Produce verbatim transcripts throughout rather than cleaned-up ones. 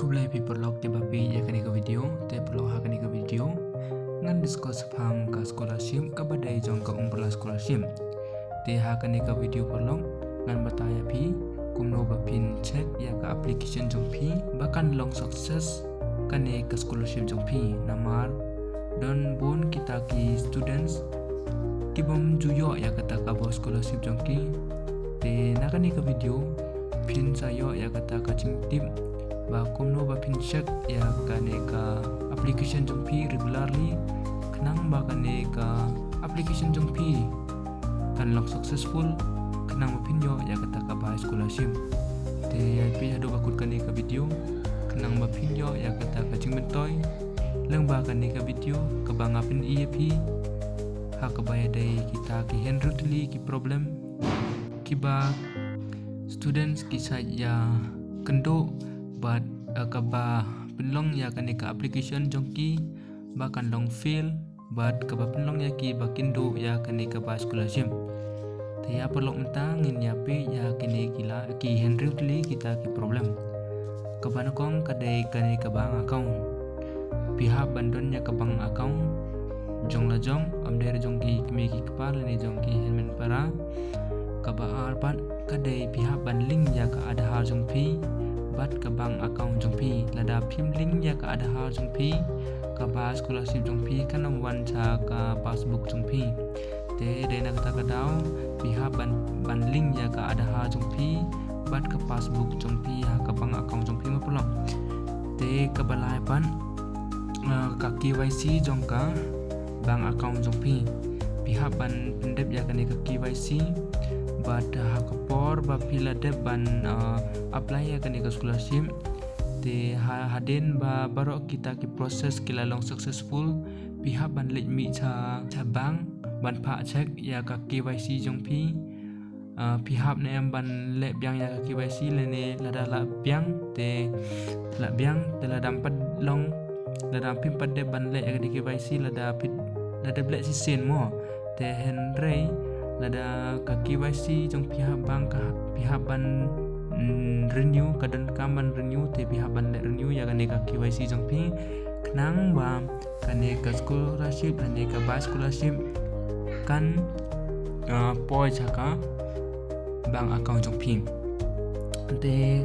Khublei phi paralok kiba peit ïa kane ka video. Te paralok, ha kane ka video ngan discuss shaphang ka scholarship kaba dei jong ka Umbrella Scholarship. Te ha kane ka video paralok ngan batai ïa phi kumno ba phin check ïa ka application jong phi ba kan long success kane ka scholarship jong phi. Namar don bun kita ki students ki bym ju ïoh ïa kata ka bor scholarship jong ki. Te na kane ka video phin sa ïoh ïa kata ka jingtip ba kumno ba phin check ïa kane ka application jong phi regularly, khnang ba kane ka application jong phi kan long successful, khnang ba phin ïoh ïa kata ka bor scholarship. Te ïa phi haduh ba kut kane ka video, khnang ba phin ïoh ïa kata ka jingmyntoi lyngba kane ka video kaba nga pyni ïa phi ha kaba ïadei kita ki hynriew tylli ki problem kiba students ki shait ïa kynduh bad, eh, kaba pynlong ïa kane ka application jong ki ba kan long fail bad kaba pynlong ïa ki ba kin duh ïa kane ka bor scholarship. Te ïa paralok, mynta ngin ïa peit ïa kine ki la, ki hynriew tylli kita ki problem. Kaba nyngkong ka dei kane ka bank account. Phi hap ban don ïa ka bank account jong la jong, ym dei jong ki kmie ki kpa lane jong ki hynmen para. Kaba ar pat ka dei phi hap ban link ïa ka Aadhaar jong phi bad ka bank account jong phi. Lada phim link ïa ka Aadhaar jong phi, ka bor scholarship jong phi kan ym wan sha ka passbook jong phi. Te dei na kata ka daw phi hap ban, ban link ïa ka Aadhaar jong phi bad ka passbook jong phi ha ka bank account jong phi, mo paralok. Te kaba lai pat, eh, ka K Y C jong ka bank account jong phi. Phi hap ban pyndep ïa kane ka K Y C bad ha ka por ba phi la dep ban, eh, apply ïa kane ka scholarship. Te ha, hadien ba baroh kita ki process ki la long successful, phi hap ban leit mih sha, sha bank ban phah check ïa ka K Y C jong phi. Ah, phi hap ne em ban leh biang ïa ka K Y C lane lada la biang te la biang, te lada ym pat long, lada phim pat dep ban leh ïa ka K Y C, lada phi, lada leh shisien mo. Te hynrei lada ka K Y C jong phi ha bank ka phi hap ban, mm, renew, ka donkam ban renew, te phi hap ban leh renew ïa kane ka K Y C jong phi, khnang ba kane ka scholarship, kane ka bor scholarship kan, ah, poi sha ka bank account jong phi. Te,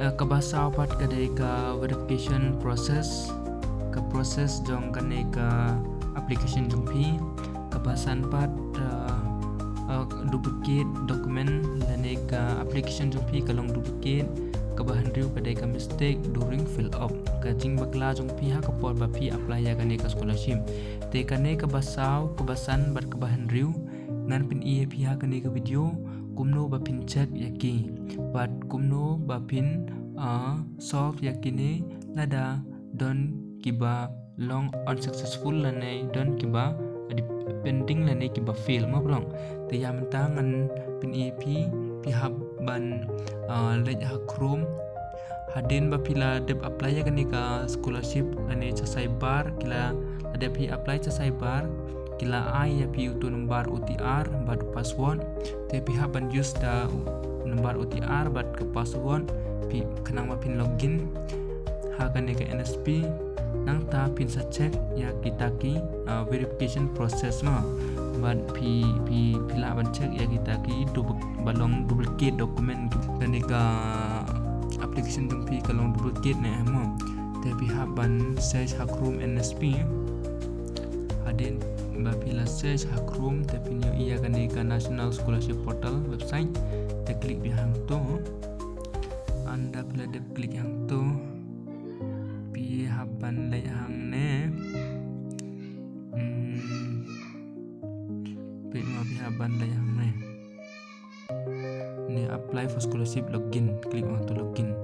ah, kaba saw pat ka dei ka verification process, ka process jong kane ka application jong phi. Kaba san pat, ah, ah, duplicate document, lane ka application jong phi ka long duplicate. Kaba hynriew ka dei ka mistake during fill up, ka jingbakla jong phi ha ka por ba phi apply ïa kane ka scholarship. Te kane kaba saw, kaba san bad kaba hynriew ngan pyni ïa phi ha kane ka video kumno ba phin check ïa ki bad kumno ba phin, ah, solve ïa kine lada don kiba long unsuccessful lane don kiba dep-, pending lane kiba fail, mo paralok. Te ïa mynta ngan pyni ïa phi, phi hap ban, ah, leit ha Chrome. Hadien ba phi la dep apply ïa kane ka scholarship lane sha cyber, ki la, la dep phi apply sha cyber, ki la ai ïa phi uto number O T R bad password. Te phi hap ban use da number O T R bad ka password phi, khnang ba phin login ha kane ka N S P. Nangta phin sa check ïa kita ki, ah, verification process, mo. Bad phi, phi, phi lah ban check ïa kita ki dupli-, ba long duplicate document, kane ka application jong phi ka long duplicate ne em, mo. Te phi hap ban search ha Chrome N S P. Hadien ba phi la search ha Chrome te phin ïohi ïa kane ka National Scholarship Portal website. Te click biang hangto. Ynda phi la dep click hangto, phi hap ban leit hangne. Hmm. Phi ma phi hap ban leit hangne. Ne apply for scholarship, login, click on to login.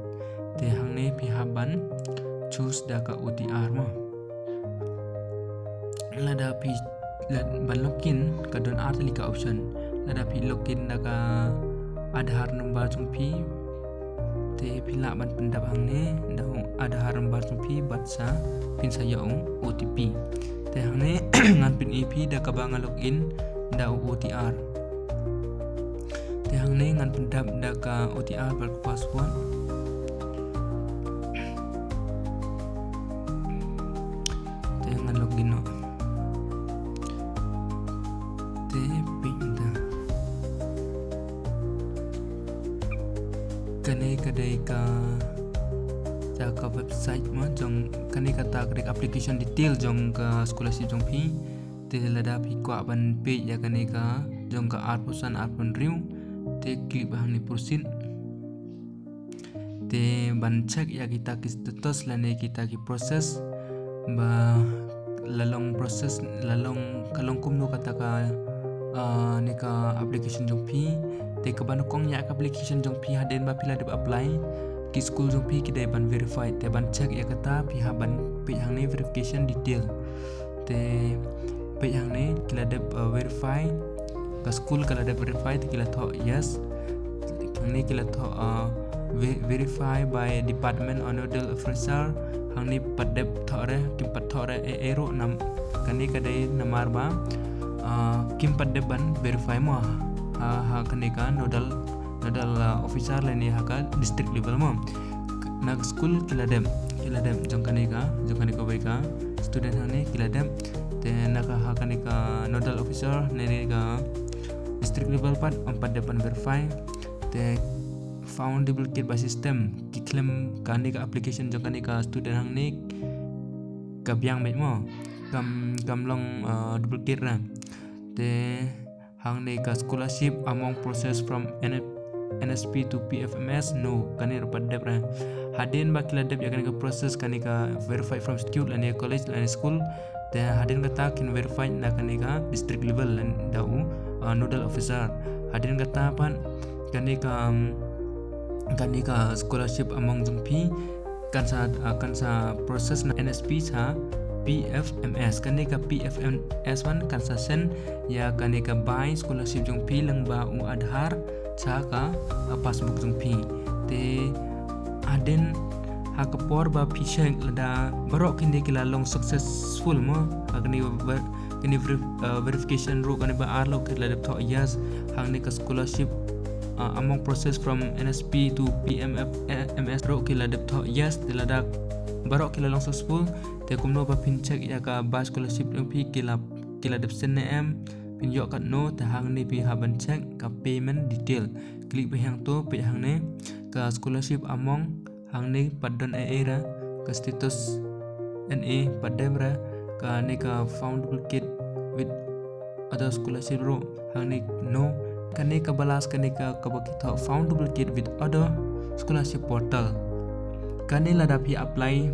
Te hangne phi hap ban choose da ka O T R, mo. Lada phi, lad-, ban login ka don ar tylli ka option. Lada phi login da ka Aadhaar number jong phi, te phi lah ban pyndap hangne da u Aadhaar number jong phi bad sa phin sa ïoh u O T P. Te hangne ngan pyni ïa phi da kaba nga login da u O T R. Te hangne ngan pyndap da ka O T R bad ka password. ka dei ka, ka website mo jong kane kata ka dei ka application detail jong ka scholarship jong phi. Te lada phi kwah ban peit ïa kane ka jong ka arphew san arphew hynriew, te click ba hangne proceed. Te ban check ïa kita ki status lane kita ki process ba la long process, la long, ka long kumno kata ka, ah, ne ka application jong phi. Te kaba nyngkong ïa ka application jong phi hadien ba phi la dep apply, ki school jong phi ki dei ban verify. Te ban check ïa kata phi hap ban peit hangne verification detail. Te peit hangne ki la dep, uh, verify, ka school ka la dep verify, te ki la thoh yes. Hangne ki la thoh, uh, ve-, verify by department or nodal officer. Hangne pat dep thoh re, kim pat thoh re, eh, eh, ruh nam, kane ka dei namar ba, uh, kim pat dep ban verify mo ha, ha kane ka nodal, nodal, uh, officer lane ha ka district level mo. Na ka school ki la dep, ki la dep jong kane ka, jong kane kawei ka student hangne ki la dep. Te na ka ha kane ka nodal officer ne ka district level pat, ym pat dep ban verify. Te found duplicate by system, ki khlem kane ka application jong kane ka student hangne ka biang beit mo. Kam, kam long, uh, duplicate ra. Te hangne ka scholarship among process from N-, N S P to P F M S, no, kane ruh pat dep ra. Hadien ba ki la dep ïa kane ka process kane ka verify from institute lane college lane school. Te hadien kata kin verify na kane ka district level lane da u, uh, nodal officer. Hadien kata pat kane ka, um, kane ka scholarship among jong phi kan sa, uh, kan sa process na N S P sha P F M S. Kane ka P F M S wan kan sa send ïa kane ka bai scholarship jong phi lyngba u Aadhaar sha ka, uh, passbook jong phi. Te hadien ha ka por ba phi check lada baroh kine ki la long successful mo. Ha kane ba, kane verif-, uh, verification ruh kane ba ar lok ki la dep thoh yes. Hangne ka scholarship, uh, among process from N S P to P M F M S ruh ki la dep thoh yes. Te lada baroh ki la long successful, te kumno ba phin check ïa ka bai scholarship jong phi ki la, ki la dep send ne em, phin ïoh katno, te hangne phi hap ban check ka payment detail. Click ba hangto, peit hangne ka scholarship among, hangne pat don ei ei ra, ka status N A pat dep ra, kane ka found duplicate with other scholarship ruh, hangne no. Kane ka ba last, kane ka, kaba ki thoh found duplicate with other scholarship portal. Kane lada phi apply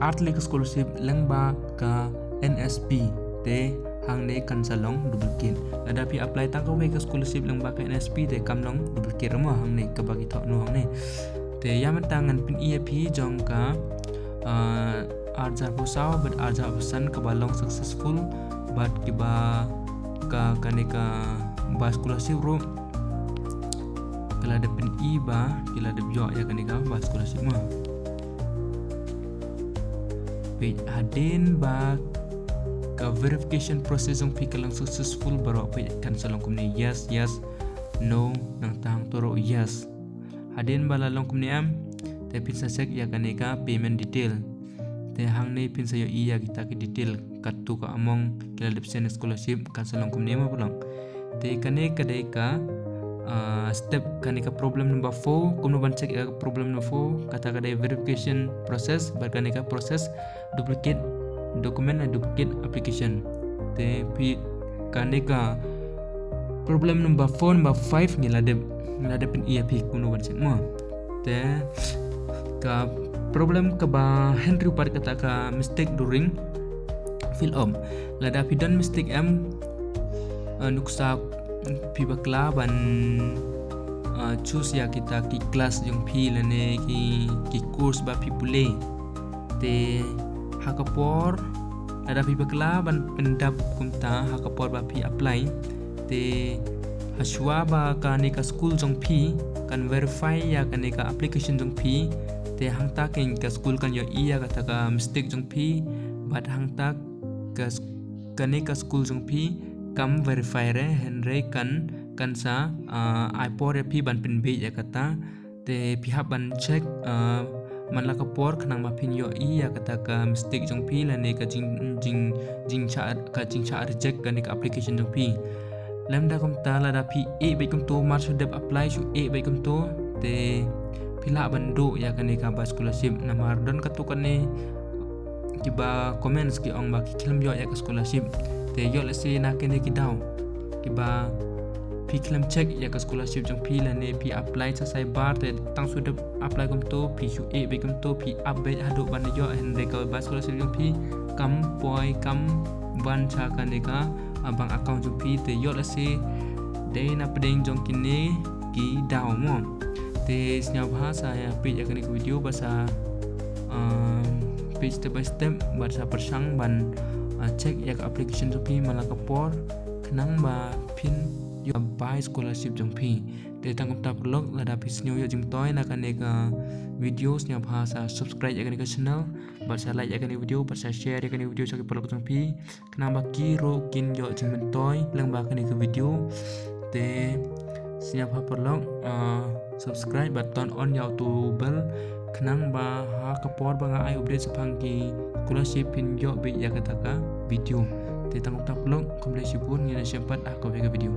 ar tylli ka scholarship lyngba ka N S P, te hangne kan sa long duplicate. Lada phi apply tang kawei ka scholarship lyngba ka N S P, te kam long duplicate mo, hangne kaba ki thoh no hangne. Te ïa mynta ngan pyni ïa phi jong ka, ah, ar hajar arphew saw bad ar hajar arphew san kaba long successful bad kiba ka, kane ka bai scholarship ruh ka la dep pyni ba ki la dep ïoh ïa kane ka bai scholarship mo. Peit hadien ba ka verification process jong phi ka long successful baroh, peit kan sa long kumne yes, yes, no, nangta hangto ruh yes. Hadien ba la long kumne em, te phin sa check ïa kane ka payment detail. Te hangne phin sa ïohi ïa kita ki detail, katto ka among, ki la dep send scholarship, kan sa long kumne em ba long. Te kane ka dei ka, ah, step, kane ka problem number four, kumno ban check ïa ka problem number four, kata ka dei verification process, bad kane ka process duplicate document, duplicate application. Te phi kane ka problem number four, number five ngi la dep, ngi la dep pyni ïa phi kumno ban check mo. Te ka problem kaba hynriew pat kata ka mistake during fill up. Lada phi don mistake em, eh, nuksa phi bakla ban, eh, choose ïa kita ki class jong phi lane ki, ki course ba phi pule. Te ha ka por, lada phi bakla ban pyndap kumta ha ka por ba phi apply, te hashwa ba kane ka school jong phi kan verify ïa kane ka application jong phi, te hangta keiñ ka school kan ïohi ïa kata ka mistake jong phi, bad hangta ka s-, kane ka school jong phi kam verify re, hynrei kan, kan sa, ah, ai por ïa phi ban pynbeit ïa kata. Te phi hap ban check, ah, man la ka por khnang ba phin ïohi ïa kata ka mistake jong phi lane ka jing, jing, jingshah, ka jingshah reject kane ka application jong phi. Lymda kumta lada phi ïeh beit kumto, mar shu dep apply shu ïeh beit kumto, te phi lah ban duh ïa kane ka buy scholarship. Namar don katto katne kiba comments ki ong ba ki khlem ïoh ïa ka scholarship. Te ïoh lehse na kine ki daw kiba phi khlem check ïa ka scholarship jong phi lane phi apply sa saibar te tang shu dep apply kumto, phi shu ïeh beit kumto, phi ap beit haduh ban ïoh, hynrei ka buy scholarship jong phi kam poi, kam wan sha kane ka, ah, bank account jong phi. Te ïoh lehse dei na pdeng jong kine ki daw mo. Te sngewbha sa ïa peit ïa kane ka video bad sa, um, peit step by step bad sa pyrshang ban, ah, check ïa ka application jong phi man la ka por khnang ba phin ïoh buy scholarship jong phi. Te tang kumta paralok, lada phi sngew ïoh jingmyntoi na kane ka video, sngewbha sa subscribe ïa kane ka channel bad sa like ïa kane ka video bad sa share ïa kane ka video sha ki paralok jong phi khnang ba ki ruh kin ïoh jingmyntoi lyngba kane ka video. Te sngewbha paralok, ah, subscribe bad turn on ïa uto u bell khnang ba ha ka por ba nga ai update shaphang ki scholarship phin ïoh beit ïa kata ka video. Te tang kumta paralok, khublei shibun, ngin ïa shem pat ha kawei ka video.